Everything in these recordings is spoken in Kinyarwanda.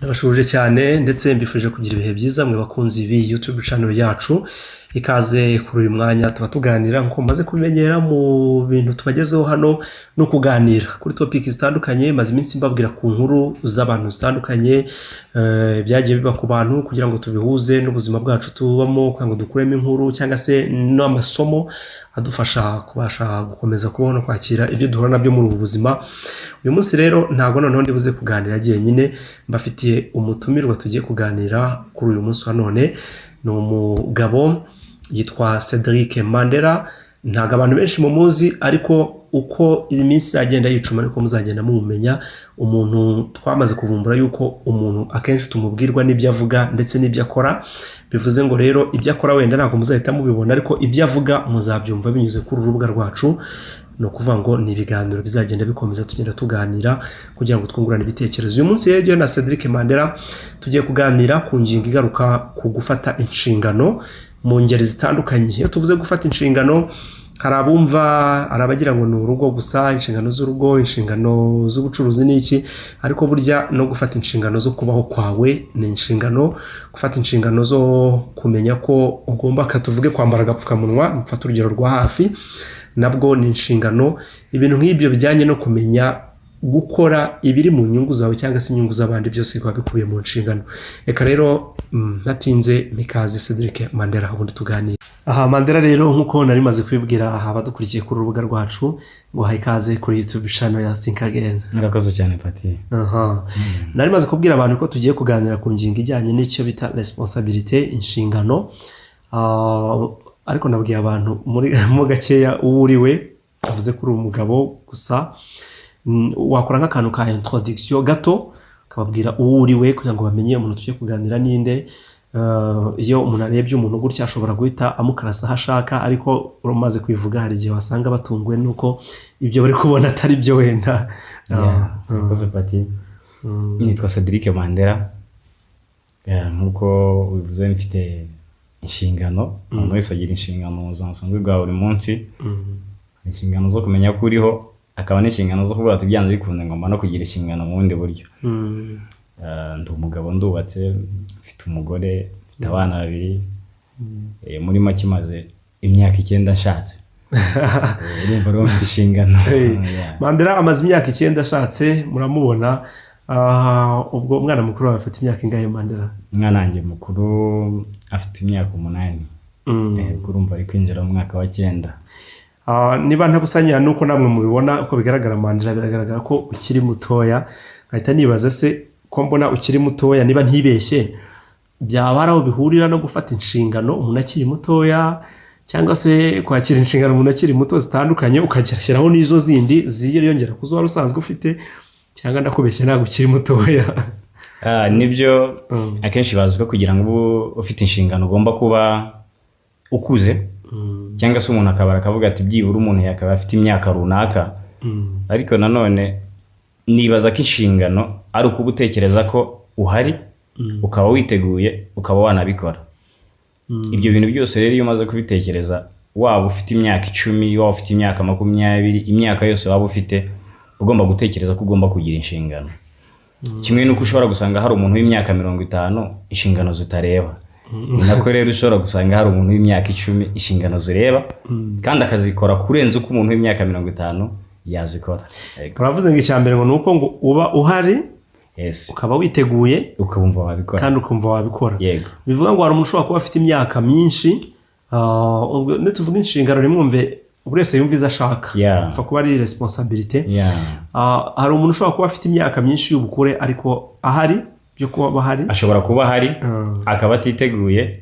Ndabasuhuje cyane ndetse mbifurije kugira ibihe byiza, mwe bakunzi b'iyi YouTube channel yacu. Ikaze kuri uyu mwanya tuba tuganira, nk'uko mumaze kubimenyera mu bintu tubagezeho hano no kuganira kuri topic zitandukanye. Maze iminsi mbabwira ku nkuru z'abantu zitandukanye, byagiye biba ku bantu, kugira ngo tubihuze n'ubuzima bwacu tubamo, kugira ngo dukuremo inkuru cyangwa se n'amasomo adufasha kubasha gukomeza kubaho no kwakira ibyo duhura nabyo muri ubu buzima. Uyu munsi rero ntabwo noneho ndibuze kuganira jyenyine, mbafitiye umutumirwa tugiye kuganira kuri uyu munsi wa none. Ni umugabo yitwa Cedric Mandela. Ntabwo abantu benshi mumuzi, ariko uko iminsi agenda yicuma niko muzagenda mumumenya. Umuntu twamaze kuvumbura yuko umuntu akenshi tumubwirwa n'ibyo avuga ndetse n'ibyo akora. Bivuze ngo rero ibyo akora wenda ntabwo muzahita mubibona, ariko ibyo avuga muzabyumva binyuze kuri uru rubuga rwacu. Ni ukuvuga ngo ni ibiganiro bizagenda bikomeza, tugenda tuganira kugira ngo twungurane ibitekerezo. Uyu munsi rero na Cedric Mandela tugiye kuganira ku ngingo igaruka ku gufata inshingano mu ngeri zitandukanye. Iyo tuvuze gufata inshingano, hari abumva, hari abagira ngo ni urugo gusa, inshingano z'urugo, inshingano z'ubucuruzi n'iki, ariko burya no gufata inshingano zo kubaho kwawe ni inshingano. Gufata inshingano zo kumenya ko ugomba, tuvuge, kwambara agapfukamunwa, mfata urugero rwa hafi, nabwo ni inshingano. Ibintu nk'ibyo bijyanye no kumenya gukora ibiri mu nyungu zawe cyangwa se inyungu z'abandi, byose bikaba bikubiye mu nshingano. Reka rero ntatinze mikaze Cedric Mandela, ubundi tuganire. Aha Mandela rero, nk'uko nari maze kubibwira aha abadukurikiye kuri urubuga rwacu, ngo haye ikaze kuri YouTube channel ya Think Again. Murakoze cyane, Pati. Aha nari maze kubwira abantu ko tugiye kuganira ku ngingo ijyanye n'icyo bita responsabilité, inshingano. Ariko nabwiye abantu muri mo gakeya uwo uri we, avuze ko uri umugabo gusa. Wakora nk'akantu ka introduction gato, ukababwira uwo uri we kugira ngo bamenye umuntu tugiye kuganira ninde. Iyo umuntu arebye umuntu gutya ashobora guhita amukarasa aho ashaka, ariko umaze kubivuga hari igihe wasanga batunguwe nuko ibyo bari kubona atari byo wenda. Murakoze, Pati. Nitwa Cedric Mandela. Yeah, nk'uko ubivuze, mfite inshingano. Umuntu wese agira inshingano mu buzima busanzwe bwa buri munsi. Inshingano zo kumenya ko uriho, akaba n'inshingano zo kuvuga ati byanze bikunze ngomba no kugira inshingano mu bundi buryo. Ndi umugabo, ndubatse, mfite umugore, mfite abana babiri. Muri make maze imyaka 9 nshatse. Urumva rero mfite inshingano. Hey. Yeah. Mandela amaze imyaka 9 ashatse, muramubona. Ubwo umwana mukuru wawe afite imyaka ingahe, Mandela? Umwana wanjye mukuru afite imyaka 8. Ubwo urumva ari kwinjira mu mwaka wa 9. Niba ntabusanya nuko namwe mubibona uko bigaragara, Mandela, biragaragara ko ukiri mutoya. Nkahita nibaza se ko mbona ukiri mutoya, niba ntibeshye byaba ari aho bihurira no gufata inshingano umuntu akiri mutoya, cyangwa se kwakira inshingano umuntu akiri muto zitandukanye, ukagashyiraho n'izo zindi ziyongera ku zo wari usanzwe ufite, cyangwa ndakubeshya, ntabwo ukiri mutoya? Nibyo. Akenshi bazi ko kugira ngo ube ufite inshingano ugomba kuba ukuze, cyangwa se umuntu akabara akavuga ati byibura umuntu yakaba afite imyaka runaka. Ariko nanone nibaza ko inshingano ari ukuba utekereza ko uhari, ukaba witeguye, ukaba wanabikora. Ibyo bintu byose rero iyo umaze kubitekereza, waba ufite imyaka 10, waba ufite imyaka 20, imyaka yose waba ufite, ugomba gutekereza ko ugomba kugira inshingano. Kimwe n'uko ushobora gusanga hari umuntu w'imyaka 50 inshingano zitareba, ni nako rero ushobora gusanga hari umuntu w'imyaka 10 inshingano zireba, kandi akazikora kurenza uko umuntu w'imyaka 50 yazikora. Yego. Uravuze ngo icya mbere ngo ni uko ngo uba uhari, ukaba witeguye, ukabumva wabikora, kandi ukumva wabikora. Yego. Bivuga ngo hari umuntu ushobora kuba afite imyaka myinshi. Ubwo nituvuga inshingano ntimwumve, buri wese yumva izo ashaka, apfa kuba ari responsabilité. Hari umuntu ushobora kuba afite imyaka myinshi y'ubukure ariko ahari byo kuba ahari. Ashobora kuba ahari akaba atiteguye.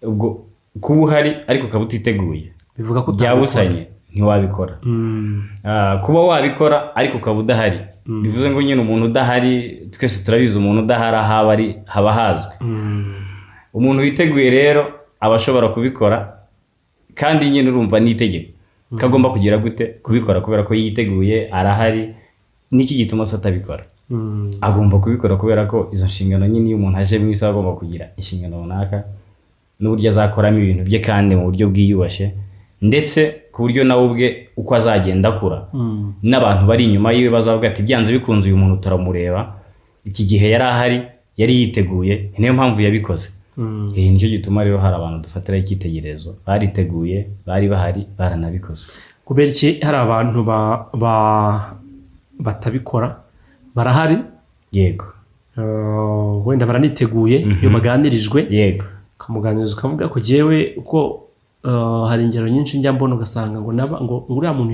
Ubwo kuba uhari ariko ukaba utiteguye, bivuga ko utabikora. Byabusanye, ntiwabikora. Kuba wabikora ariko ukaba udahari, bivuze ngo nyine umuntu udahari, twese turabizi, umuntu udahari aho aba ari haba hazwi. Umuntu witeguye rero aba ashobora kubikora, kandi nyine urumva ni itegeko ko agomba kugira gute? Kubikora, kubera ko yiteguye, arahari. Niki gituma se atabikora? Agomba kubikora kubera ko izo nshingano nyine, iyo umuntu aje mu isi aba agomba kugira inshingano runaka n'uburyo azakoramo ibintu bye, kandi mu buryo bwiyubashye, ndetse ku buryo nawe ubwe uko azagenda akura n'abantu bari inyuma yiwe bazavuga ati byanze bikunze uyu muntu turamureba, iki gihe yari ahari. Yari yiteguye, niyo mpamvu yabikoze. Nicyo gituma rero hari abantu dufatiraho icyitegererezo, bariteguye, bari bahari, baranabikoze. Kubera iki hari abantu batabikora? Barahari. Wenda baraniteguye iyo baganirijwe, ukamuganiriza ukavuga ko jyewe uko hari ingero nyinshi njya mbona, ugasanga ngo naba ngo uriya muntu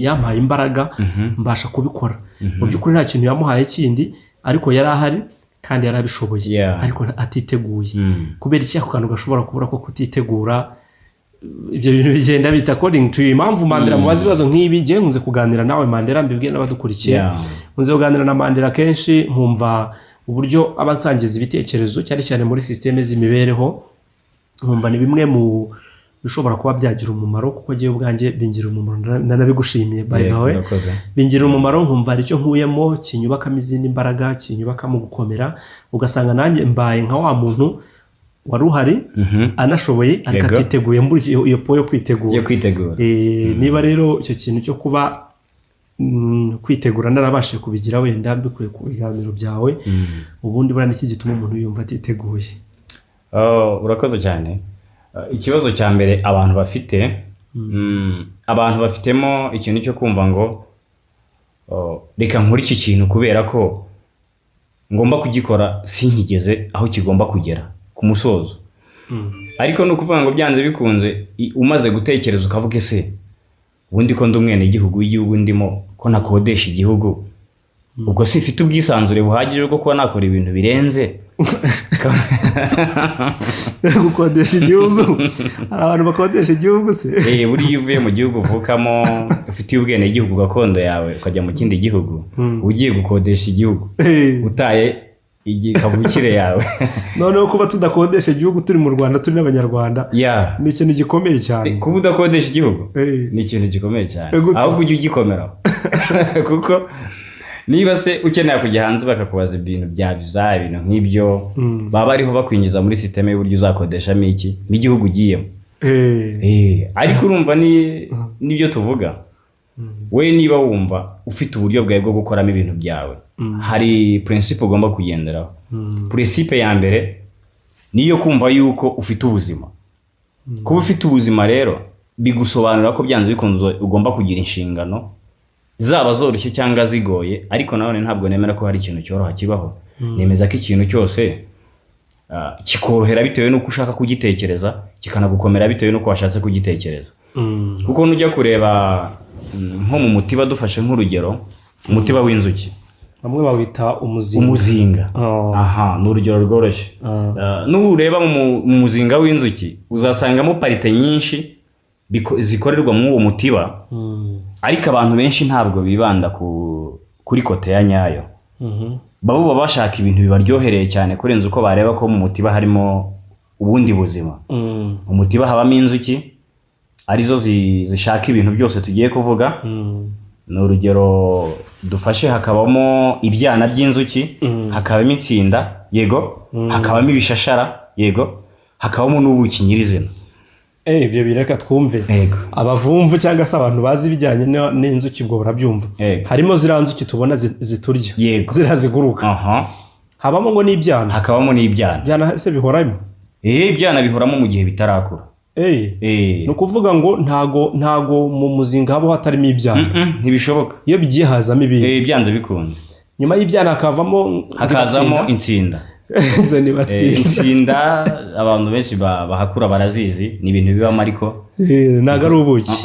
yampaye imbaraga mbasha kubikora. Mu by'ukuri nta kintu yamuhaye kindi, ariko yari ahari kandi yari abishoboye, ariko atiteguye. Kubera iki ako kantu gashobora kubura ko kutitegura? Ibyo bintu bigenda bita according to you? Impamvu Mandela mubaza ibibazo nk'ibi, ngiye nkunze kuganira nawe Mandela, mbibwiye n'abadukurikiye, nkunze kuganira na Mandela kenshi, nkumva uburyo aba ansangiza ibitekerezo, cyane cyane muri sisiteme z'imibereho, nkumva ni bimwe mu bishobora kuba byagira umumaro, kuko ngewe ubwanjye bingira umumaro. Ndanabigushimiye by the way. Urakoze. Bingira umumaro, nkumva hari icyo nkuyemo kinyubakamo izindi mbaraga, kinyubakamo gukomera, ugasanga nanjye mbaye nka wa muntu wari uhari, anashoboye, ariko atiteguye muri iyo po yo kwitegura. Yo kwitegura. Niba rero icyo kintu cyo kuba kwitegura narabashije kubigira, wenda mbikuye ku biganiro byawe, ubundi buriya niki gituma umuntu yumva atiteguye? Oh, urakoze cyane. Ikibazo cya mbere abantu bafite, abantu bafitemo ikintu cyo kumva ngo oh, reka nkore iki kintu kubera ko ngomba kugikora, sinkigeze aho kigomba kugera ku musozo. Ariko ni ukuvuga ngo byanze bikunze umaze gutekereza ukavuga: ese ubundi ko ndi umwenegihugu w'igihugu ndimo, ko nakodesha igihugu, ubwo simfite ubwisanzure buhagije bwo kuba nakora ibintu birenze? Gukodesha igihugu? Hari abantu bakodesha igihugu se? Buriya iyo uvuye mu gihugu uvukamo, ufitiye ubwenegihugu gakondo yawe, ukajya mu kindi gihugu, ugiye gukodesha igihugu, utaye igihe kavukire yawe. Noneho kuba tudakodesha igihugu, turi mu Rwanda, turi n'Abanyarwanda, ni ikintu gikomeye cyane. Kuba udakodesha igihugu ni ikintu gikomeye cyane. Gute se? Ahubwo ujye ugikomeraho, kuko niba se ukeneye kujya hanze bakakubaza ibintu bya viza, ibintu nk'ibyo, baba bariho bakwinjiza muri sisiteme y'uburyo uzakodeshamo iki n'igihugu ugiyemo. Ariko urumva ni nibyo tuvuga, we niba wumva ufite uburyo bwawe bwo gukoramo ibintu byawe, hari principe ugomba kugenderaho. Principe ya mbere niyo kumva yuko ufite ubuzima. Kuba ufite ubuzima rero bigusobanura ko byanze bikunze ugomba kugira inshingano, zaba zoroshye cyangwa zigoye. Ariko nanone ntabwo nemera ko hari ikintu cyoroha kibaho. Nemeza ko ikintu cyose kikorohera bitewe n'uko ushaka kugitekereza, kikanagukomera bitewe n'uko washatse kugitekereza. Kuko nujya kureba nko mu mutiba, dufashe nk'urugero umutiba w'inzuki. Bamwe bawita umuzinga. Umuzinga. Oh. Aha ni urugero rworoshye. Nureba mu muzinga w'inzuki uzasangamo parts nyinshi zikorerwa muri uwo mutiba, ariko abantu benshi ntabwo bibanda kuri côté ya nyayo. Baba bashaka ibintu bibaryohereye cyane kurenza uko bareba ko mu mutiba harimo ubundi buzima. Umutiba habamo inzuki, arizo zishaka ibintu byose tugiye kuvuga. Ni urugero dufashe, hakabamo ibyana by'inzuki, hakabamo itsinda, yego, hakabamo ibishashara, yego, hakabamo n'ubuki nyirizina. Ibyo bireka twumve. Abavumvu cyangwa se abantu bazi ibijyanye n'inzuki ubwo barabyumva. Harimo ziriya nzuki tubona ziturya, ziriya ziguruka. Habamo ngo n'ibyana. Hakabamo n'ibyana. Ibyana se bihoramo? Ibyana bihoramo mu gihe bitarakura. Ni ukuvuga ngo ntago mu muzinga haba hatarimo ibyana? Ntibishoboka. Iyo bigiye hazamo ibindi. Byanze bikunze. Nyuma y'ibyana hakavamo Hakazamo insinda. Izo ni batsinda. Insinda abantu benshi bahakura barazizi, ni ibintu bibamo ariko Ntago ari ubuki.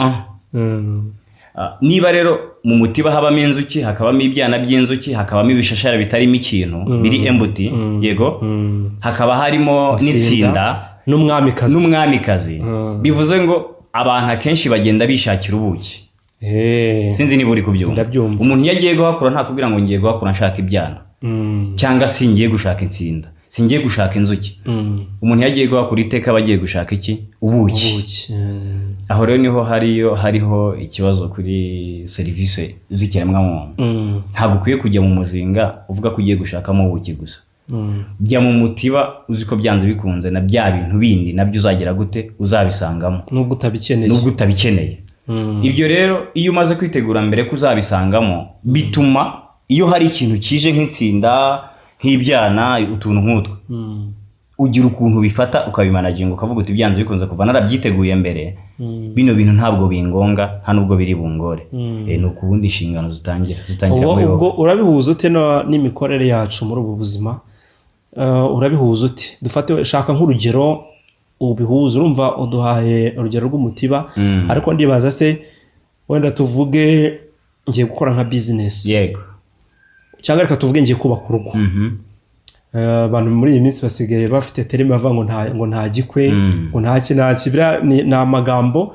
Niba rero mu mutiba habamo inzuki, hakabamo ibyana by'inzuki, hakabamo ibishashara bitarimo ikintu, biri empty, yego, hakaba harimo n'insinda, n'umwamikazi. N'umwamikazi. Bivuze ngo abantu akenshi bagenda bishakira ubuki. Sinzi niba uri kubyumva. Ndabyumva. Umuntu iyo agiye guhakura ntakubwira ngo ngiye guhakura nshaka ibyana, cyangwa singiye gushaka insinda, singiye gushaka inzuki. Umuntu iyo agiye guhakura iteka aba agiye gushaka iki? Ubuki. Ubuki. Aho rero niho hariho ikibazo kuri serivisi z'ikiremwamuntu. Ntabwo ukwiye kujya mu muzinga uvuga ko ugiye gushakamo ubuki gusa. Jya mu mutiba uzi ko byanze bikunze na bya bintu bindi nabyo uzagira gute? Uzabisangamo. Nubwo utabikeneye. Nubwo utabikeneye. Ibyo rero iyo umaze kwitegura mbere ko uzabisangamo, bituma iyo hari ikintu kije nk'itsinda nk'ibyana, utuntu nk'utwo, ugira ukuntu bifata ukabimanaginga, ukavuga uti: "Byanze bikunze, kuva narabyiteguye mbere, bino bintu ntabwo bingonga, nta nubwo biri bungore." Ni uku ubundi inshingano zitangira Ubwo muri ubwo wowe. Urabihuza ute n'imikorere yacu muri ubu buzima? Urabihuza ute? Dufate, shaka nk'urugero ubihuza. Urumva uduhaye urugero rw'umutiba, ariko ndibaza se wenda tuvuge ngiye gukora nka bizinesi, cyangwa reka tuvuge ngiye kubaka urugo. Abantu muri iyi minsi basigaye bafite terme bavuga ngo nta gikwe, ngo nta ki, nta ki. Biriya ni amagambo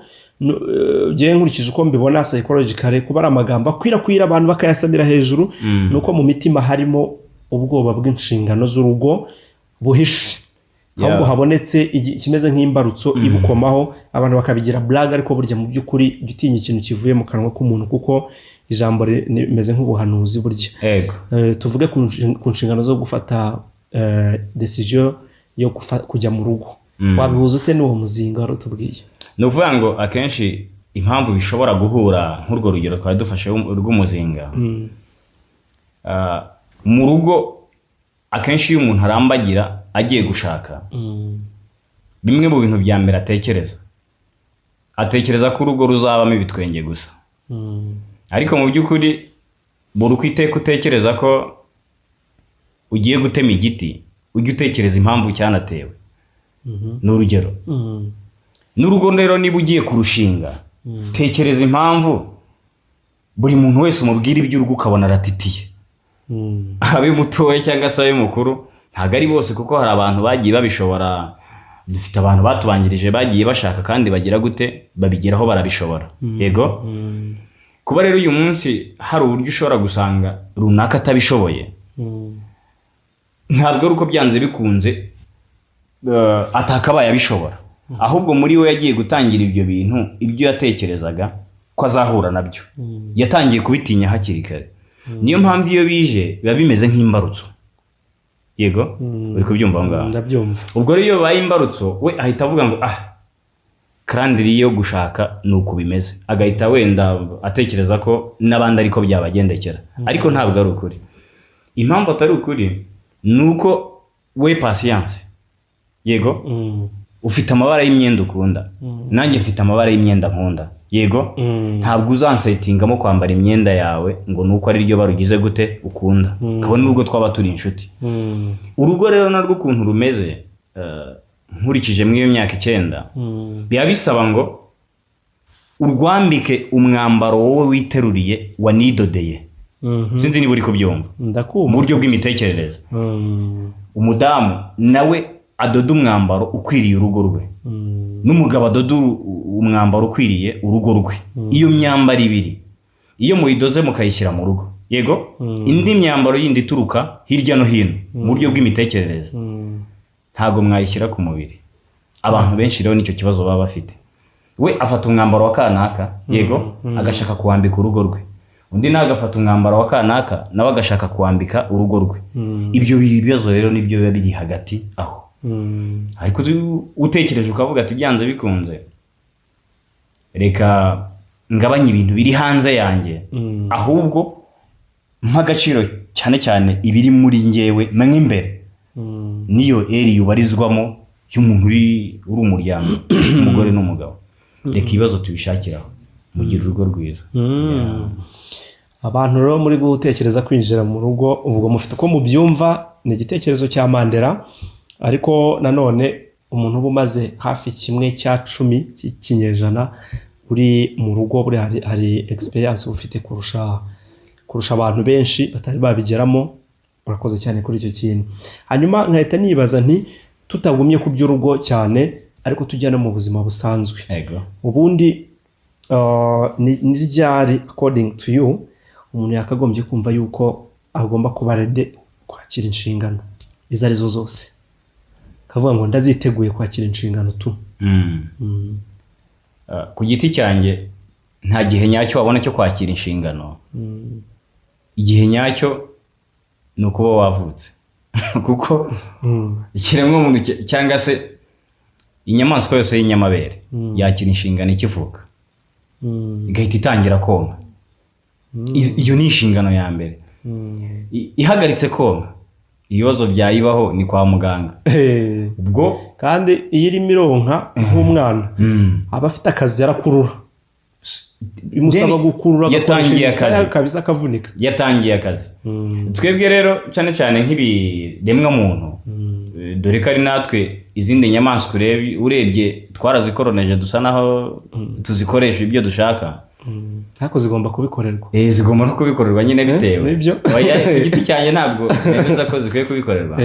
njyewe nkurikije uko mbibona psychologically, kuba ari amagambo akwirakwira, abantu bakayasamira hejuru, ni uko mu mitima harimo ubwoba bw'inshingano z'urugo buhishe, ahubwo habonetse ikimeze nk'imbarutso ibukomaho, abantu bakabigira blague. Ariko burya mu by'ukuri jya utinya ikintu kivuye mu kanwa k'umuntu, kuko ijambo rimeze nk'ubuhanuzi burya. Tuvuge ku nshingano zo gufata decision yo kujya mu rugo. Wabihuza ute n'uwo muzinga wari utubwiye? Ni ukuvuga ngo akenshi impamvu bishobora guhura, nk'urwo rugero twari dufashe rw'umuzinga, mu rugo akenshi iyo umuntu arambagira agiye gushaka, bimwe mu bintu bya mbere atekereza, atekereza ko urugo ruzabamo ibitwenge gusa. Ariko mu by'ukuri, buri uko iteka utekereza ko ugiye gutema igiti, ujye utekereza impamvu cyanatewe. Ni urugero. N'urugo rero, niba ugiye kurushinga, tekereza impamvu buri muntu wese umubwira iby'urugo ukabona aratitiye, abe mutoya cyangwa se abe mukuru. Ntabwo ari bose, kuko hari abantu bagiye babishobora. Dufite abantu batubanjirije bagiye bashaka kandi bagira gute, babigeraho, barabishobora, yego. Kuba rero uyu munsi hari uburyo ushobora gusanga runaka atabishoboye, ntabwo ari uko byanze bikunze atakabaye abishobora, ahubwo muri we yagiye gutangira ibyo bintu, ibyo yatekerezaga ko azahura nabyo yatangiye kubitinya hakiri kare. Niyo mpamvu iyo bije biba bimeze nk'imbarutso. Yego, uri kubyumva aho ngaho? Ndabyumva. Ubwo rero iyo bibaye imbarutso, we ahita avuga ngo: "Ah, karandiri yo gushaka ni uku bimeze," agahita wenda atekereza ko n'abandi ariko byabagendekera. Ariko ntabwo ari ukuri. Impamvu atari ukuri ni uko we Patience, yego, ufite amabara y'imyenda ukunda, nanjye mfite amabara y'imyenda nkunda, yego. Ntabwo uzansetingamo kwambara imyenda yawe ngo ni uko ari ryo bara ugize gute ukunda, kabone n'ubwo twaba turi inshuti. Urugo rero narwo ukuntu rumeze, nkurikije muri iyo myaka 9, biba bisaba ngo urwambike umwambaro wowe witeruriye, wanidodeye. Sinzi niba uri kubyumva. Ndakumva. Mu buryo bw'imitekerereze, umudamu nawe adoda umwambaro ukwiriye urugo rwe, n'umugabo adoda umwambaro ukwiriye urugo rwe. Iyo myambaro ibiri iyo muyidoze mukayishyira mu rugo, yego, indi myambaro yindi ituruka hirya no hino mu buryo bw'imitekerereze, ntabwo mwayishyira ku mubiri. Abantu benshi rero nicyo kibazo baba bafite. We afata umwambaro wa kanaka, yego, agashaka kuwambika urugo rwe, undi nawe agafata umwambaro wa kanaka, nawe agashaka kuwambika urugo rwe. Ibyo bibazo rero nibyo biba biri hagati aho. Ariko utekereje ukavuga ati: "Byanze bikunze, reka ngabanye ibintu biri hanze yanjye, ahubwo mpa agaciro cyane cyane ibiri muri njyewe mo imbere," niyo eri yubarizwamo y'umuntu uri umuryango, umugore n'umugabo. Reka ibibazo tubishakiraho, mugire urugo rwiza. Abantu rero muri gutekereza kwinjira mu rugo, ubwo mufite uko mubyumva, ni igitekerezo cya Mandela. Ariko nanone umuntu uba umaze hafi 10% cy'ikinyejana uri mu rugo, buriya hari experience uba ufite kurusha abantu benshi batari babigeramo. Urakoze cyane kuri icyo kintu. Hanyuma nkahita nibaza nti: tutagumye ku by'urugo cyane, ariko tujya no mu buzima busanzwe, ubundi ni ryari, according to you, umuntu yakagombye kumva yuko agomba kuba ready kwakira inshingano izo arizo zose, akavuga ngo: "Ndaziteguye kwakira inshingano tu"? Ku giti cyanjye, nta gihe nyacyo wabona cyo kwakira inshingano. Igihe nyacyo ni ukuba wavutse, kuko ikiremwamuntu cyangwa se inyamaswa yose y'inyamabere yakira inshingano ikivuka, igahita itangira konka. Iyo ni inshingano ya mbere. Ihagaritse konka. Ibibazo byayibaho ni kwa muganga. Ubwo Kandi iyo irimo ironka nk'umwana, aba afite akazi, yarakurura, bimusaba Then gukurura, agakoresha yatangiye imisaya akazi. kabisa, akavunika. Yatangiye akazi. Twebwe rero, cyane cyane nk'ibiremwa muntu, dore ko ari natwe izindi nyamaswa urebye twarazikoroneje, dusa naho tuzikoresha ibyo dushaka. Ariko zigomba kubikorerwa. Zigomba no kubikorerwa nyine bitewe. Nibyo. Oya, ku giti cyanjye ntabwo nemeza ko zikwiye kubikorerwa.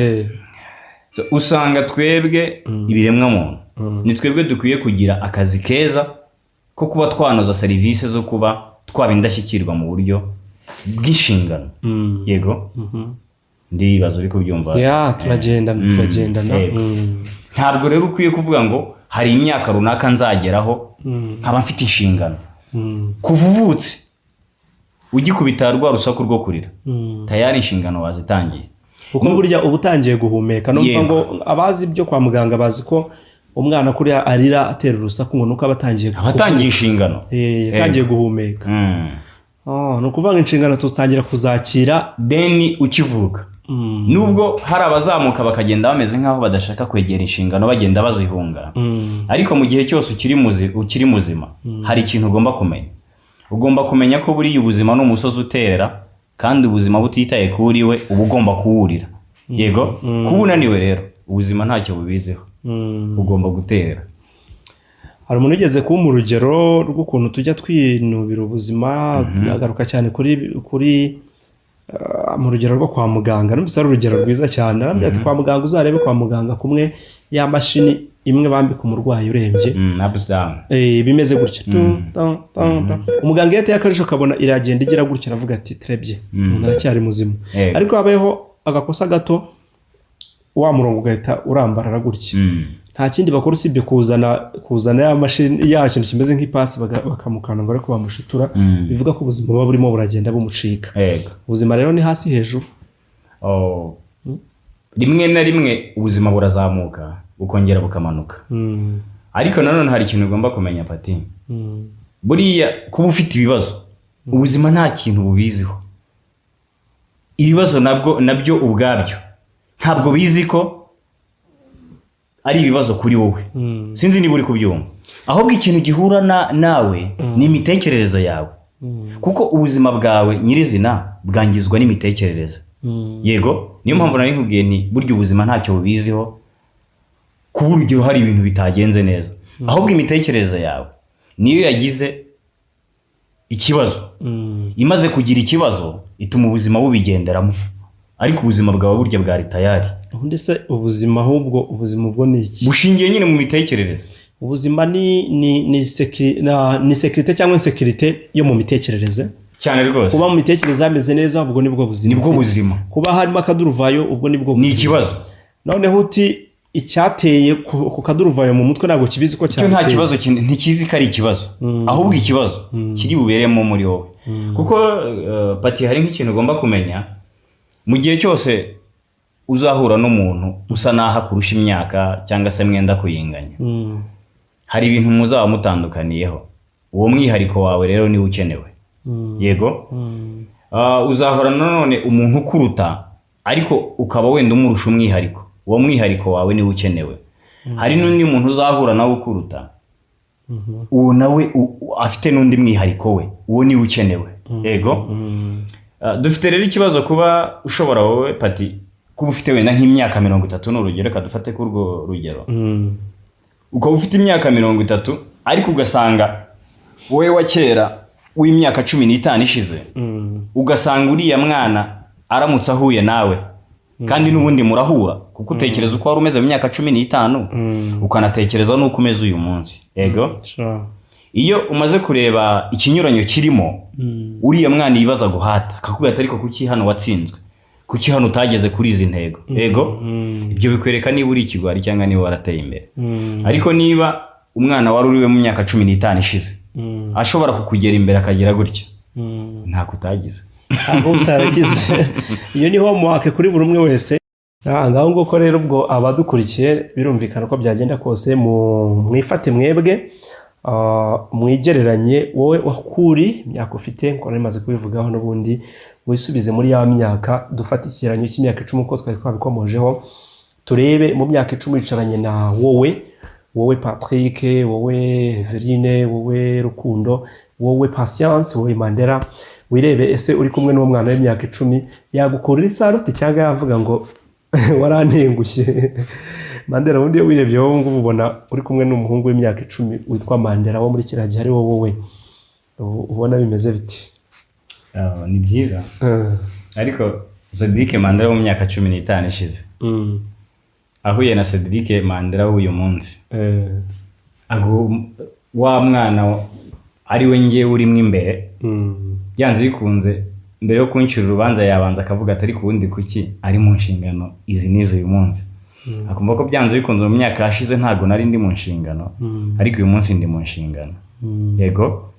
So, usanga twebwe ibiremwa muntu ni twebwe dukwiye kugira akazi keza ko kuba twanoza serivisi zo kuba twaba indashyikirwa mu buryo bw'inshingano. Yego, ndibaza uri kubyumva. Ya, turagendana, turagendana. Yego. Ntabwo rero ukwiye kuvuga ngo hari imyaka runaka nzageraho nkaba mfite inshingano. Kuva uvutse, ugikubita rwa rusaku rwo kurira, tayari inshingano wazitangiye. Kuko burya uba utangiye guhumeka, numva ngo abazi ibyo kwa muganga bazi ko umwana kuriya arira, atera urusaku, ngo nuko aba atangiye Aba atangiye inshingano. Yatangiye guhumeka. Oh, ni ukuvuga ngo inshingano tutangira kuzakira Then ukivuka, nubwo hari abazamuka bakagenda bameze nk'aho badashaka kwegera inshingano, bagenda bazihunga, ariko mu gihe cyose ukiri muzima, hari ikintu ugomba kumenya. Ugomba kumenya ko buriya ubuzima ni umusozi uterera, kandi ubuzima butitaye kuri we, uba ugomba kuwurira. Yego, kuba unaniwe rero, ubuzima ntacyo bubiziho. Ugomba guterera. Hari umuntu ugeze kumpa urugero rw'ukuntu tujya twinubira ubuzima, agaruka cyane kuri mu rugero rwo kwa muganga. Numvise ari urugero rwiza cyane. Arambwira ati: "Kwa muganga, uzarebe kwa muganga kumwe ya mashini imwe bambika umurwayi urembye, Ups down. Bimeze gutya, tu, ta, ta, ta." Umuganga iyo ateye akajisho akabona iragenda igira gutya, aravuga ati: "Terebye, umuntu aracyari muzima." Ariko habayeho agakosa gato, wa murongo ugahita urambarara gutya, nta kindi bakora usibye kuzana ya mashini, ya kintu kimeze nk'ipasi, bakamukanda ngo ariko bamushitura. Bivuga ko ubuzima buba burimo buragenda bumucika. Ubuzima rero ni hasi hejuru. Oh. Rimwe na rimwe ubuzima burazamuka, bukongera bukamanuka. Ariko nanone hari ikintu ugomba kumenya, Pati. Buriya kuba ufite ibibazo, ubuzima nta kintu bubiziho. Ibibazo nabwo nabyo ubwabyo ntabwo bizi ko ari ibibazo kuri wowe. Sinzi niba uri kubyumva. Ahubwo ikintu gihura nawe ni imitekerereze yawe, kuko ubuzima bwawe nyirizina bwangizwa n'imitekerereze. Yego, niyo mpamvu nari nkubwiye nti burya ubuzima ntacyo bubiziho kuba urugero hari ibintu bitagenze neza, ahubwo imitekerereze yawe niyo yagize ikibazo. Imaze kugira ikibazo, ituma ubuzima bubigenderamo, ariko ubuzima bwawe burya bwari tayari. Ubundi se ubuzima, ahubwo ubuzima ubwo ni iki? Bushingiye nyine mu mitekerereze. Ubuzima ni sécurité cyangwa insécurité yo mu mitekerereze. Cyane rwose. Kuba mu mitekerereze hameze neza, ubwo nibwo buzima Nibwo ufite. buzima. Kuba harimo akaduruvayo, ubwo nibwo Ni buzima. ikibazo. Noneho uti icyateye ku kaduruvayo mu mutwe ntabwo kibizi ko Cyo nta cyabiteye. kibazo, ntikizi ko ari ikibazo, ahubwo ikibazo kiri buberemo muri wowe. Kuko Pati, hari nk'ikintu ugomba kumenya: mu gihe cyose uzahura n'umuntu usa n'aho akurusha imyaka cyangwa se mwenda kuyinganya, hari ibintu muzaba mutandukaniyeho. Uwo mwihariko wawe rero niwo ukenewe. Yego. Uzahora nanone umuntu ukuruta, ariko ukaba wenda umurusha umwihariko. Uwo mwihariko wawe niwo ukenewe. Hari n'undi muntu uzahura nawe ukuruta, uwo nawe afite n'undi mwihariko we, uwo niwe ukenewe. Yego. Dufite rero ikibazo kuba ushobora wowe, Pati, kuba ufite wenda nk'imyaka 30, ni urugero, reka dufate kuri urwo rugero, ukaba ufite imyaka 30, ariko ugasanga wowe wa kera w'imyaka 15 ishize, ugasanga uriya mwana aramutse ahuye nawe, kandi n'ubundi murahura, kuko utekereza uko wari umeze mu myaka 15, ukanatekereza n'uko umeze uyu munsi. Yego. Iyo umaze kureba ikinyuranyo kirimo, uriya mwana ibibazo aguhata, akakubwira ati: "Ariko kuki hano watsinzwe? Kuki hano utageze kuri izi ntego?" Yego. Ibyo bikwereka niba uri ikigwari cyangwa niba warateye imbere. Ariko niba umwana wari uriwe mu myaka 15 ishize ashobora kukugera imbere akagira gutya, ntako utagize. Ntabwo utaragize. Iyo ni homework kuri buri umwe wese. Ngaho nguko rero, ubwo abadukurikiye, birumvikana uko byagenda kose, mwifate mwebwe. Mwigereranye wowe wakuri imyaka ufite, nkuko nari maze kubivugaho n'ubundi, wisubize muri ya myaka, dufate ikigereranyo cy'imyaka 10 uko twari twabikomojeho, turebe mu myaka 10 wicaranye na wowe, wowe Patrick, wowe Everine, wowe Rukundo, wowe Patience, wowe Mandela, wirebe ese uri kumwe n'uwo mwana w'imyaka 10 yagukurira isaruti cyangwa yavuga ngo warantengushye? Mandela, ubundi iyo wirebye wowe ngubu ubona uri kumwe n'umuhungu w'imyaka 10 witwa Mandela wo muri kiriya gihe ari wowe, ubona bimeze bite? Ah, ni byiza, ariko Cedric Mandela wo mu myaka 15 ishize ahuye na Cedric Mandela w'uyu munsi, wa mwana ari we ngewe urimo imbere, byanze bikunze mbere yo kuncira urubanza yabanza akavuga ati: "Ariko ubundi kuki ari mu nshingano izi n'izi uyu munsi?" Akumva ko byanze bikunze mu myaka yashize ntabwo nari ndi mu nshingano, ariko uyu munsi ndi mu nshingano. Yego.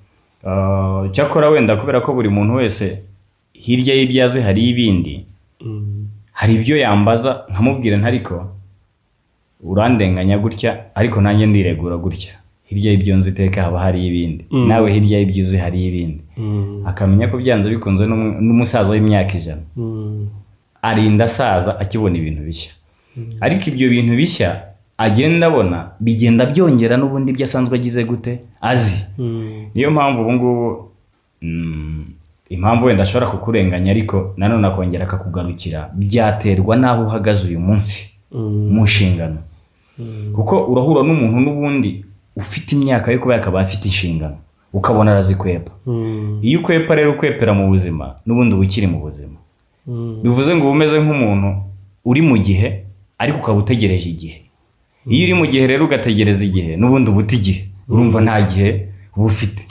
Cyakora wenda kubera ko buri muntu wese hirya y'ibyo azi hari ibindi, hari ibyo yambaza nkamubwira ntariko urandenganya gutya, ariko nanjye ndiregura gutya. Hirya y'ibyo nzi iteka haba hari ibindi, nawe hirya y'ibyo uzi hari ibindi. Akamenya ko byanze bikunze n'umusaza w'imyaka 100 arinda asaza akibona ibintu bishya, ariko ibyo bintu bishya agenda abona bigenda byongera n'ubundi ibyo asanzwe agize gute azi. Niyo mpamvu ubu ngubu, impamvu wenda ashobora kukurenganya ariko nanone akongera akakugarukira, byaterwa n'aho uhagaze uyu munsi mu nshingano, kuko urahura n'umuntu n'ubundi ufite imyaka yo kuba yakaba afite inshingano, ukabona arazikwepa. Iyo ukwepa rero, ukwepera mu buzima, n'ubundi uba ukiri mu buzima. Bivuze ngo uba umeze nk'umuntu uri mu gihe ariko ukaba utegereje igihe. Iyo uri mu gihe rero ugategereza igihe, n'ubundi uba uta igihe, urumva nta gihe uba ufite.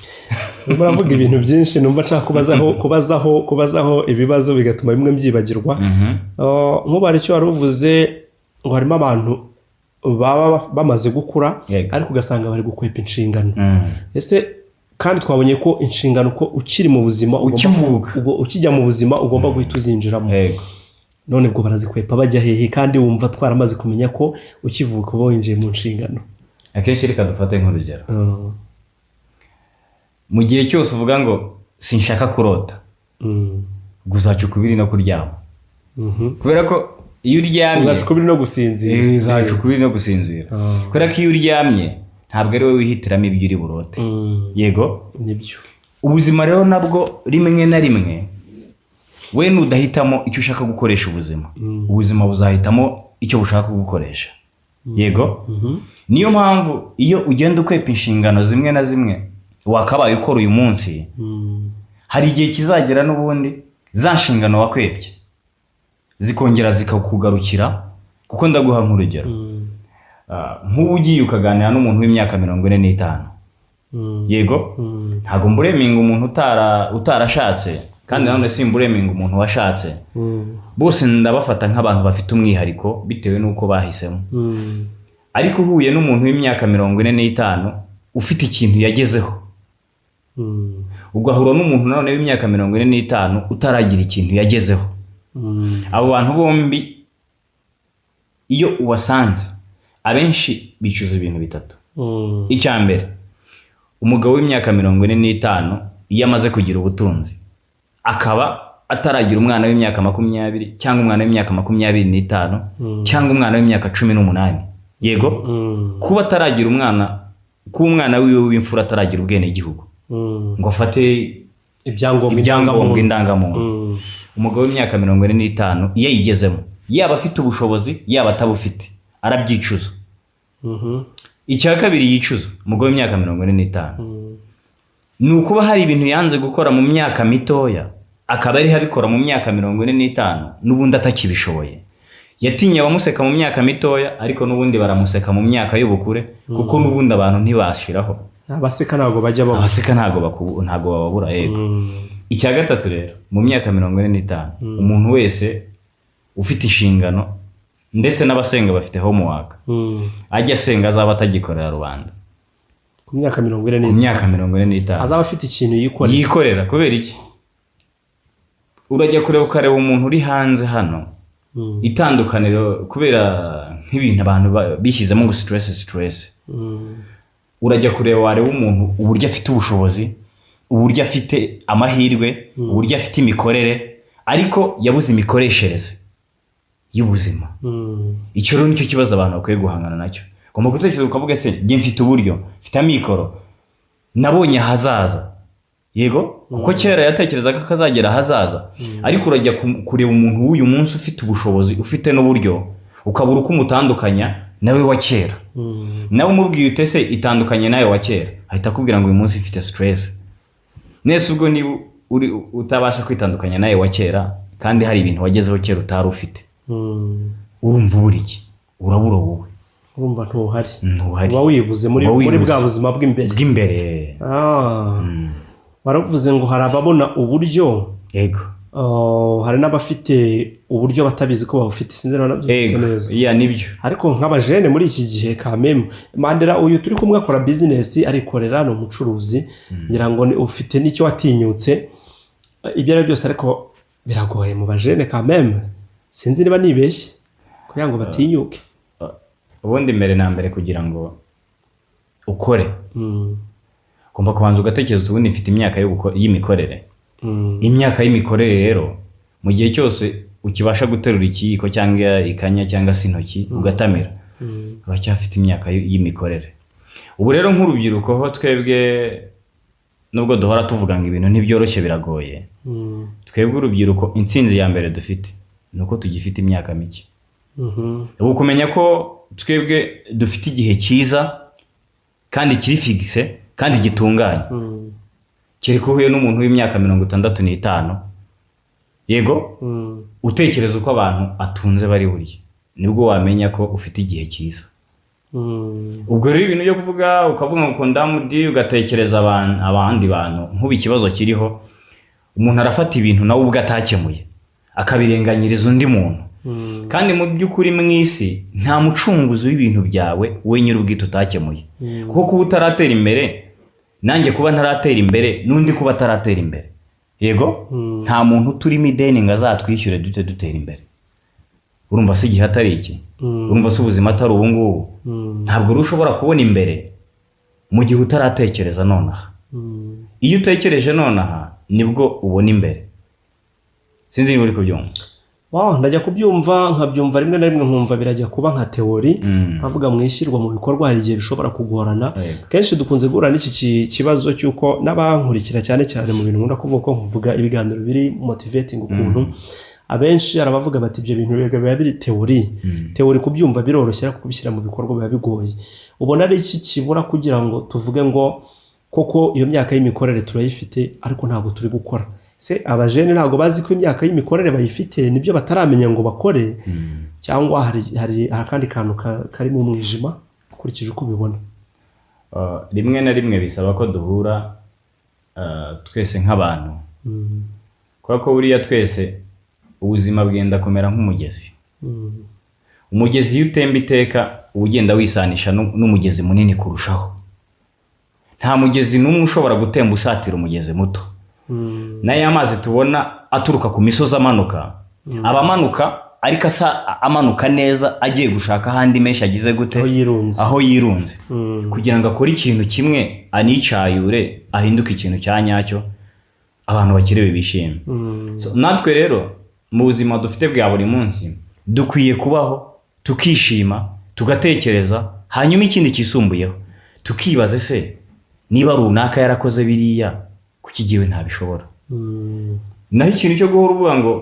Urimo uravuga ibintu byinshi numva nshaka kubazaho ibibazo, bigatuma bimwe mbyibagirwa. Nk'ubu hari icyo wari uvuze ngo harimo abantu baba bamaze gukura, ariko ugasanga bari gukwepa inshingano. Ese kandi twabonye ko inshingano ko ukiri mu buzima Ukivuka. Ukijya mu buzima ugomba guhita uzinjiramo. None ubwo barazikwepa bajya hehe, kandi wumva twaramaze kumenya ko ukivuka uba winjiye mu nshingano? Akenshi reka dufate nk'urugero, mu gihe cyose uvuga ngo sinshaka kurota, guzaca ukubiri no kuryama, kubera ko iyo uryamye uzaca ukubiri no gusinzira. Uzaca ukubiri no gusinzira, kubera ko iyo uryamye ntabwo ari wowe wihitiramo ibyo uri burote. Yego. Nibyo. Ubuzima rero nabwo rimwe na rimwe we nudahitamo icyo ushaka gukoresha ubuzima, ubuzima buzahitamo icyo bushaka kugukoresha. Yego. Niyo mpamvu iyo ugenda ukwepa inshingano zimwe na zimwe wakabaye ukora uyu munsi, hari igihe kizagera n'ubundi za nshingano wakwebye zikongera zikakugarukira. Kuko ndaguha nk'urugero, nk'ubu ugiye ukaganira n'umuntu w'imyaka 45, yego, ntabwo mblaminga umuntu utarashatse, kandi nanone simblaminga umuntu washatse. Bose ndabafata nk'abantu bafite umwihariko bitewe n'uko bahisemo. Ariko uhuye n'umuntu w'imyaka 45 ufite ikintu yagezeho, ugahura n'umuntu nanone w'imyaka 45 utaragira ikintu yagezeho, abo bantu bombi iyo ubasanze abenshi bicuza ibintu bitatu. Icya mbere, umugabo w'imyaka 45 iyo amaze kugira ubutunzi akaba ataragira umwana w'imyaka 20 cyangwa umwana w'imyaka 25 cyangwa umwana w'imyaka 18, yego, kuba ataragira umwana, kuba umwana wiwe w'imfura ataragira ubwenegihugu ngo afate ibyangombwa, ibyangombwa, indangamuntu, umugabo w'imyaka 45 iyo ayigezemo, yaba afite ubushobozi yaba atabufite, arabyicuza. Icya kabiri yicuza umugabo w'imyaka 45 ni ukuba hari ibintu yanze gukora mu myaka mitoya, akaba ariho abikora mu myaka 45 n'ubundi atakibishoboye. Yatinye abamuseka mu myaka mitoya, ariko n'ubundi baramuseka mu myaka y'ubukure, kuko n'ubundi abantu ntibashiraho. Abaseka ntabwo bajya babura. Abaseka ntabwo bababura, yego. Icya gatatu rero, mu myaka 45 umuntu wese ufite inshingano, ndetse n'abasenga bafite homework, ajya asenga azaba atagikorera rubanda. Ku myaka mirongo ine Ku n'itanu myaka 45 azaba afite ikintu yikorera. Yikorera. Kubera iki? Urajya kureba ukareba umuntu uri hanze hano, itandukaniro kubera nk'ibintu abantu bishyizemo ngo stress, stress. Urajya kureba, wareba umuntu uburyo afite ubushobozi, uburyo afite amahirwe, uburyo afite imikorere, ariko yabuze imikoreshereze y'ubuzima. Icyo rero nicyo kibazo abantu bakwiye guhangana nacyo. Ugomba gutekereza ukavuga: "Se njye mfite uburyo, mfite amikoro, nabonye ahazaza." Yego, kuko kera yatekerezaga ko azagera ahazaza, ariko urajya kureba umuntu w'uyu munsi ufite ubushobozi, ufite n'uburyo, ukabura uko umutandukanya nawe wa kera. Nawe umubwiye ute se itandukanye nawe wa kera, ahita akubwira ngo uyu munsi ufite stress. Nese ubwo niba uri utabasha kwitandukanya nawe wa kera, kandi hari ibintu wagezeho kera utari ufite, urumva ubura iki? Urabura wowe. Urumva ntuhari. Ntuhari. Uba wibuze muri Uba muri wibuze. bwa buzima bw'imbere. Bw'imbere. Ah. Waravuze ngo hari ababona uburyo, hari n'abafite uburyo batabizi ko babufite. Sinzi niba nabyumvise neza. Yeah, nibyo. Ariko nk'abajene muri iki gihe kameme, Mandela uyu turi kumwe akora business, arikorera, ni umucuruzi. Ngira ngo ufite n'icyo watinyutse. Ibyo ari byo byose ariko biragoye mu bajene kameme, sinzi niba nibeshye, kugira ngo batinyuke. Ubundi mbere na mbere, kugira ngo ukore, ugomba kubanza ugatekereza uti: "Ubundi mfite imyaka y'imikorere." Imyaka y'imikorere rero, mu gihe cyose ukibasha guterura ikiyiko cyangwa ikanya cyangwa se intoki ugatamira, uracyafite imyaka y'imikorere. Ubu rero nk'urubyiruko ho twebwe, nubwo duhora tuvuga ngo ibintu ntibyoroshye, biragoye, twebwe urubyiruko intsinzi ya mbere dufite ni uko tugifite imyaka mike. Ubu kumenya ko twebwe dufite igihe cyiza kandi kiri fixe kandi gitunganye, kereka uhuye n'umuntu w'imyaka 65, yego, utekereza uko abantu atunze bari burya, nibwo wamenya ko ufite igihe cyiza. Ubwo rero ibintu byo kuvuga, ukavuga ngo kondamudi, ugatekereza abandi bantu, nk'ubu ikibazo kiriho, umuntu arafata ibintu nawe ubwe atakemuye akabirenganyiriza undi muntu. Kandi mu by'ukuri mu isi nta mucunguzi w'ibintu byawe we nyir'ubwite utakemuye, kuko kuba utaratera imbere, nanjye kuba ntaratera imbere, n'undi kuba ataratera imbere, yego, nta muntu uturimo ideni ngo azatwishyure dute dutera imbere. Urumva se igihe atari iki? Urumva se ubuzima atari ubu ngubu? Ntabwo rero ushobora kubona imbere mu gihe utaratekereza nonaha. Iyo utekereje nonaha nibwo ubona imbere. Sinzi niba uri kubyumva. Wow, ndajya kubyumva, nkabyumva rimwe na rimwe nkumva birajya kuba nka théorie, nkavuga mu ishyirwa mu bikorwa hari igihe bishobora kugorana. Kenshi dukunze guhura n'iki kibazo cy'uko n'abankurikira, cyane cyane mu bintu nkunda kuvuga, ko nkuvuga ibiganiro biri motivating ukuntu, abenshi hari abavuga bati: "Ibyo bintu biba biri théorie." Théorie kubyumva biroroshye, ariko kubishyira mu bikorwa biba bigoye. Ubona ari iki kibura kugira ngo tuvuge ngo koko iyo myaka y'imikorere turayifite, ariko ntabwo turi gukora? Se abajene ntabwo bazi ko imyaka y'imikorere bayifite, nibyo bataramenya ngo bakore, cyangwa hari akandi kantu kari mu mwijima ukurikije uko ubibona? Rimwe na rimwe bisaba ko duhura twese nk'abantu, kubera ko buriya twese ubuzima bwenda kumera nk'umugezi. Umugezi iyo utemba iteka uba ugenda wisanisha n'umugezi munini kurushaho. Nta mugezi n'umwe ushobora gutemba usatira umugezi muto. N'aya mazi tubona aturuka ku misozi amanuka, aba amanuka ariko asa amanuka neza agiye gushaka ahandi menshi agize gute? Aho yirunze. Aho yirunze, kugira ngo akore ikintu kimwe, anicayure, ahinduke ikintu cya nyacyo, abantu bakirebe bishime. So, natwe rero mu buzima dufite bwa buri munsi dukwiye kubaho tukishima, tugatekereza, hanyuma ikindi kisumbuyeho tukibaza: ese niba runaka yarakoze biriya, kuki jyewe ntabishobora? Naho ikintu cyo guhora uvuga ngo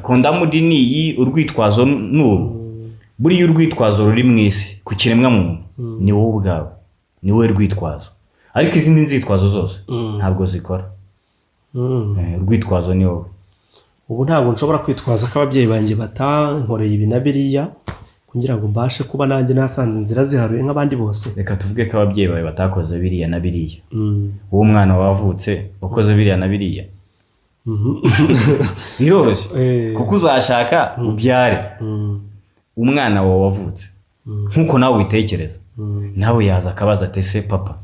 kondamudi ni iyi, urwitwazo ni uru, buriya urwitwazo ruri mu isi ku kiremwamuntu ni wowe ubwawe, ni wowe rwitwazo, ariko izindi nzitwazo zose ntabwo zikora. Urwitwazo ni wowe. Ubu ntabwo nshobora kwitwaza ko ababyeyi banjye batankoreye ibi na biriya kugira ngo mbashe kuba nanjye nasanze inzira ziharuye nk'abandi bose. Reka tuvuge ko ababyeyi bawe batakoze biriya na biriya, wowe umwana wavutse wakoze biriya na biriya? Biroroshye, kuko uzashaka ubyare, umwana wawe wavutse nk'uko nawe ubitekereza, nawe yaza akabaza ati: "Ese papa,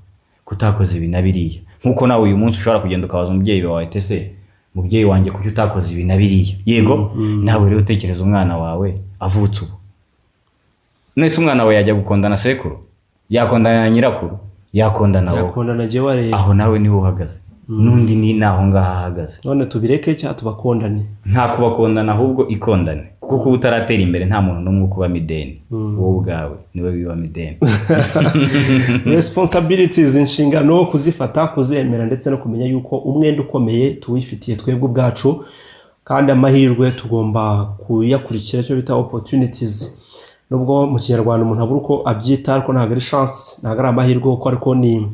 kutakoze ibi na biriya?" Nk'uko nawe uyu munsi ushobora kugenda ukabaza umubyeyi wawe ati: "Ese mubyeyi wanjye, kuki utakoze ibi na biriya?" Yego. Nawe rero utekereza umwana wawe avutse ubu, nese umwana wawe yajya gukondana sekuru? Yakondana na nyirakuru, yakondana wowe. Yakondana jyewe areba. Aho nawe niho uhagaze, n'undi ni naho ngaho ahagaze. None tubireke cyangwa tubakondane? Nta kubakondana, ahubwo ikondane, kuko kuba utaratera imbere nta muntu n'umwe ukubamo ideni, wowe ubwawe niwe wibamo ideni. Responsibilities, inshingano, kuzifata, kuzemera, ndetse no kumenya yuko umwenda ukomeye tuwifitiye twebwe ubwacu, kandi amahirwe tugomba kuyakurikira, icyo bita opportunities. Nubwo mu Kinyarwanda umuntu abura uko abyita, ariko ntabwo ari chance, ntabwo ari amahirwe kuko, ariko ni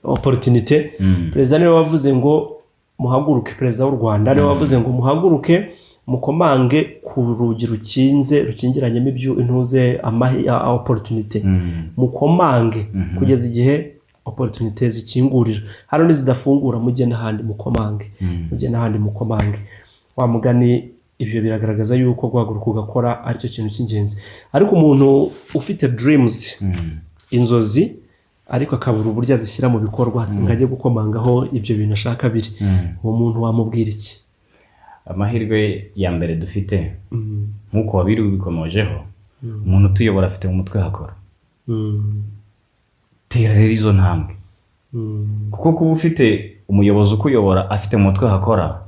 opportunité. Perezida niwe wavuze ngo muhaguruke, perezida w'u Rwanda niwe wavuze ngo muhaguruke mukomange ku rugi rukinze, rukingiranyemo ibyo intuze opportunité, mukomange kugeza igihe opportunité zikingurira. Hano nizidafungura, mujye n'ahandi mukomange, mujye n'ahandi mukomange. Wa mugani, ibyo biragaragaza yuko guhaguruka ugakora aricyo kintu cy'ingenzi. Ariko umuntu ufite dreams, inzozi, ariko akabura uburyo azishyira mu bikorwa ngo ajye gukomangaho ibyo bintu ashaka biri, uwo muntu wamubwira iki? Amahirwe ya mbere dufite, nk'uko wabiri ubikomojeho, umuntu utuyobora afite mu mutwe hakora. Tera rero izo ntambwe, kuko kuba ufite umuyobozi ukuyobora afite mu mutwe hakora,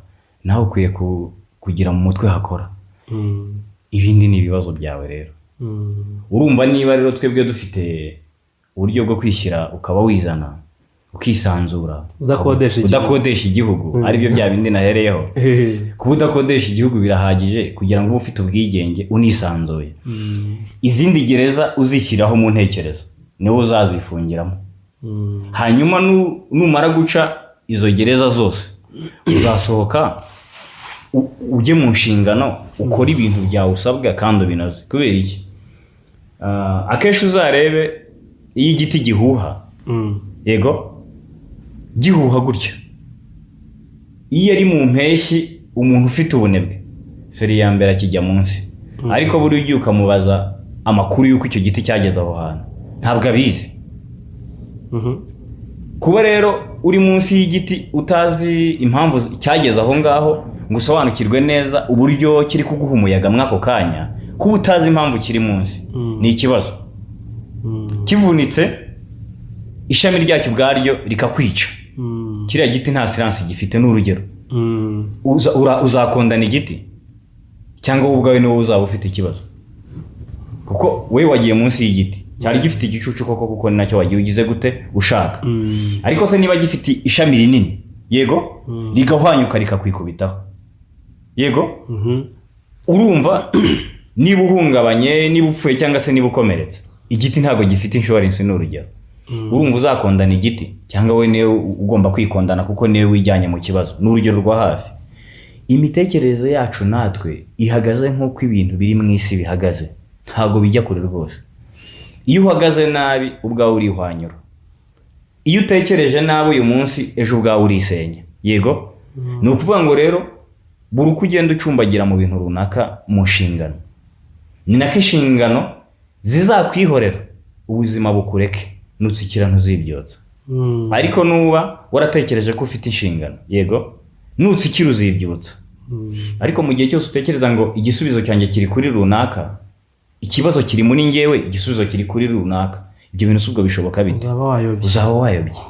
nawe ukwiye kugira mu mutwe hakora. Ibindi ni ibibazo byawe rero. Urumva, niba rero twebwe dufite uburyo bwo kwishyira ukaba wizana, ukisanzura. Udakodesha igihugu. Udakodesha igihugu, aribyo bya bindi nahereyeho. Kuba udakodesha igihugu birahagije kugira ngo ube ufite ubwigenge, unisanzuye. Izindi gereza uzishyiraho mu ntekerezo niwe uzazifungiramo. Hanyuma numara guca izo gereza zose, uzasohoka ujye mu nshingano, ukore ibintu byawe usabwa kandi ubinoze. Kubera iki? Akenshi uzarebe iyo igiti gihuha, yego, gihuha gutya, iyo ari mu mpeshyi, umuntu ufite ubunebwe feri ya mbere akijya munsi. Ariko buriya ugiye ukamubaza amakuru y'uko icyo giti cyageze aho hantu, ntabwo abizi. Kuba rero uri munsi y'igiti utazi impamvu cyageze aho ngaho, ngo usobanukirwe neza uburyo kiri kuguha umuyaga muri ako kanya, kuba utazi impamvu kiri munsi ni ikibazo. Kivunitse ishami ryacyo ubwaryo rikakwica, kiriya giti nta assurance gifite, ni urugero. Uzakondana igiti cyangwa wowe ubwawe niwowe uzaba ufite ikibazo, kuko wowe wagiye munsi y'igiti cyari gifite igicucu koko, kuko ni nacyo wagiye ugize gute ushaka. Ariko se niba gifite ishami rinini, yego, rigahwanyuka rikakwikubitaho, yego, urumva niba uhungabanye, niba upfuye cyangwa se niba ukomeretse, igiti ntabwo gifite insurance, ni urugero. Urumva uzakondana igiti cyangwa we niwe ugomba kwikondana, kuko niwe wijyanye mu kibazo? Ni urugero rwa hafi. Imitekerereze yacu natwe ihagaze nk'uko ibintu biri mu isi bihagaze, ntabwo bijya kure rwose. Iyo uhagaze nabi, ubwawe urihwanyura. Iyo utekereje nabi uyu munsi, ejo ubwawe urisenya. Yego, ni ukuvuga ngo rero buri uko ugenda ucumbagira mu bintu runaka mu nshingano, ni nako inshingano zizakwihorera, ubuzima bukureke, nutsikira ntuzibyotsa. Ariko nuba waratekereje ko ufite inshingano, yego, nutsikira uzibyutsa. Ariko mu gihe cyose utekereza ngo igisubizo cyanjye kiri kuri runaka, ikibazo kiri muri njyewe, igisubizo kiri kuri runaka, ibyo bintu si ubwo bishoboka bite? Uzaba wayobye. Uzaba wayobye.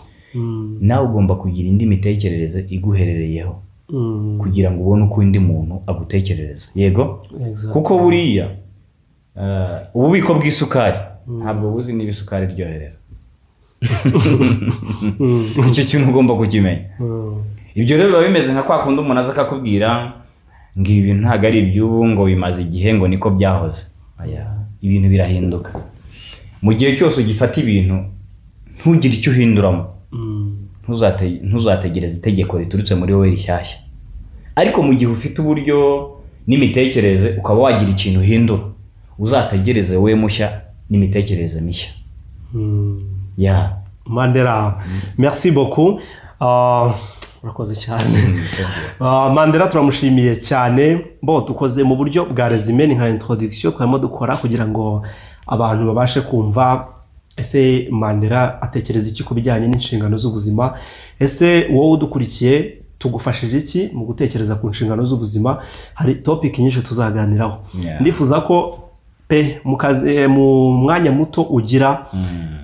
Nawe ugomba kugira indi mitekerereze iguherereyeho kugira ngo ubone uko undi muntu agutekerereza, yego. Kuko buriya ububiko bw'isukari ntabwo buzi niba isukari iryoherera. Icyo kintu ugomba kukimenya. Ibyo rero biba bimeze nka kwa kundi umuntu aza akakubwira ngo ibi bintu ntabwo ari iby'ubu, ngo bimaze igihe, ngo niko byahoze. Aya, ibintu birahinduka. Mu gihe cyose ugifata ibintu ntugire icyo uhinduramo, ntuzategereze itegeko riturutse muri wowe rishyashya. Ariko mu gihe ufite uburyo n'imitekerereze, ukaba wagira ikintu uhindura, uzategereze wowe mushya n'imitekerereze mishya. Ya. Mandela, merci beaucoup. Urakoze cyane. Mandela turamushimiye cyane. Bo dukoze mu buryo bwa résumé, ni nka introduction twarimo dukora kugira ngo abantu babashe kumva ese Mandela atekereza iki ku bijyanye n'inshingano z'ubuzima. Ese wowe udukurikiye, tugufashije iki mu gutekereza ku nshingano z'ubuzima? Hari topic nyinshi tuzaganiraho. Ndifuza ko Pe, mu kazi, mu mwanya muto ugira,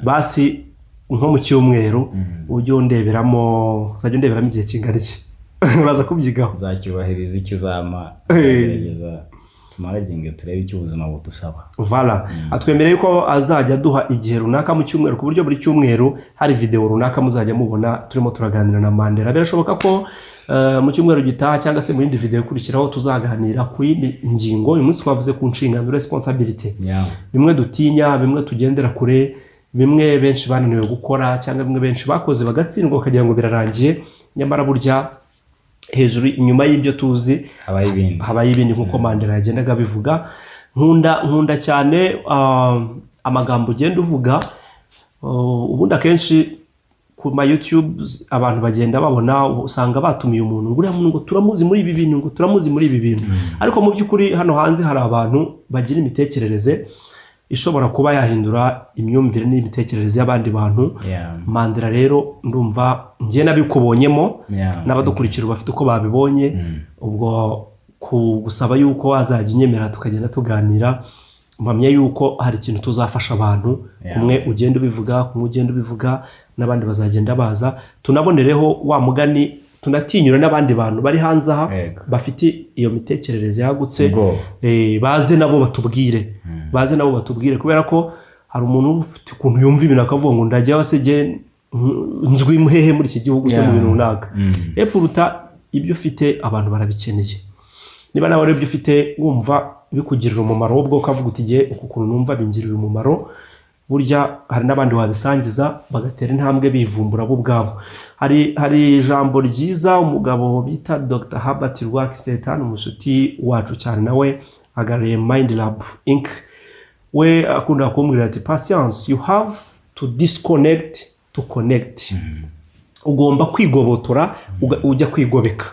basi nko mu cyumweru ujye undeberamo, uzajya undeberamo igihe kingana iki? Uraza kubyigaho. Uzacyubahiriza icyo uzampa, tuzagerageza tumaraginge, turebe icyo ubuzima budusaba. Voilà, atwemereye ko azajya aduha igihe runaka mu cyumweru, ku buryo buri cyumweru hari videwo runaka muzajya mubona turimo turaganira na Mandela. Birashoboka ko mu cyumweru gitaha cyangwa se mu yindi videwo ikurikiraho tuzaganira ku yindi ngingo. Uyu munsi twavuze ku nshingano, responsibility, bimwe dutinya, bimwe tugendera kure, bimwe benshi bananiwe gukora cyangwa bimwe benshi bakoze bagatsindwa bakagira ngo birarangiye, nyamara burya hejuru, inyuma y'ibyo tuzi, habaho ibindi. Habaho ibindi, nk'uko Mandela yagendaga abivuga. Nkunda cyane amagambo ugenda uvuga. Ubundi akenshi ku ma YouTube abantu bagenda babona, usanga batumiye umuntu ngo uriya muntu ngo turamuzi muri ibi bintu, ngo turamuzi muri ibi bintu, ariko mu by'ukuri hano hanze hari abantu bagira imitekerereze ishobora kuba yahindura imyumvire n'imitekerereze y'abandi bantu. Mandela rero, ndumva njye nabikubonyemo, n'abadukurikira bafite uko babibonye. Ubwo kugusaba yuko wazajya unyemera tukagenda tuganira, mpamya yuko hari ikintu tuzafasha abantu. Kumwe ugenda ubivuga, kumwe ugenda ubivuga, n'abandi bazagenda baza, tunabonereho wa mugani, tunatinyure n'abandi bantu bari hanze aha bafite iyo mitekerereze yagutse. Ubwoba. Baze nabo batubwire, baze nabo batubwire, kubera ko hari umuntu ufite ukuntu yumva ibintu akavuga ngo ndajya se jye nzwi hehe muri iki gihugu se mu bintu runaka? Epuruta ibyo ufite abantu barabikeneye. Niba nawe rero ibyo ufite wumva bikugirira umumaro, wowe ubwo ukavuga uti igihe uku kuntu numva bingirira umumaro, burya hari n'abandi wabisangiza bagatera intambwe bivumbura bo ubwabo. Hari ijambo ryiza umugabo bita Dr Herbert Rwakisetani, umushuti wacu cyane, nawe ahagarariye Mind Lab Inc, we akunda kumbwira ati: "Patience, you have to disconnect to connect." Ugomba kwigobotora ujya kwigobeka.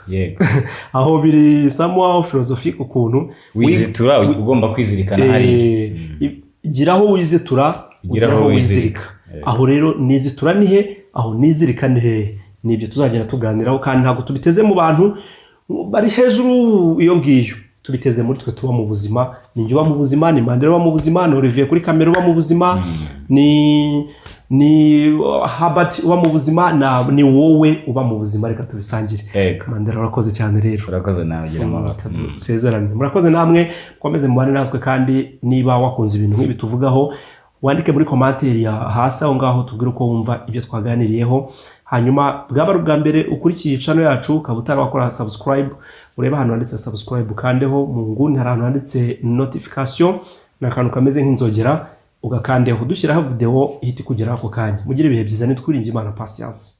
Aho biri somehow philosophique ukuntu. Wizitura, ugomba kwizirikana hariya. Gira aho wizitura, gira ugera aho aho wizirika. wizirika. Aho rero nizitura ni he? Aho nizirika ni hehe? Ni ibyo tuzagenda tuganiraho, kandi ntabwo tubiteze mu bantu bari hejuru iyo ngiyo, tubiteze muri twe tuba mu buzima. Ni njye uba mu buzima, ni Mandela uba mu buzima, ni Olivier kuri kamera uba mu buzima, ni Herbert uba mu buzima, ni wowe uba mu buzima. Reka tubisangire. Mandela, urakoze cyane rero. Urakoze nawe, gira amahoro. Dusezerane. Murakoze namwe, mukomeze mubane natwe, kandi niba wakunze ibintu nk'ibi tuvugaho, wandike muri commentaire ya hasi aho ngaho, tubwire uko wumva ibyo twaganiriyeho. Hanyuma bwaba ari ubwa mbere ukurikiye channel yacu, ukaba utari wakora subscribe, urebe ahantu handitse subscribe ukandeho. Mu nguni hari ahantu handitse notification, ni akantu kameze nk'inzogera, ugakandeho, dushyiraho video ihita ikugeraho ako kanya. Mugire ibihe byiza. Nitwiringe Imana Patience.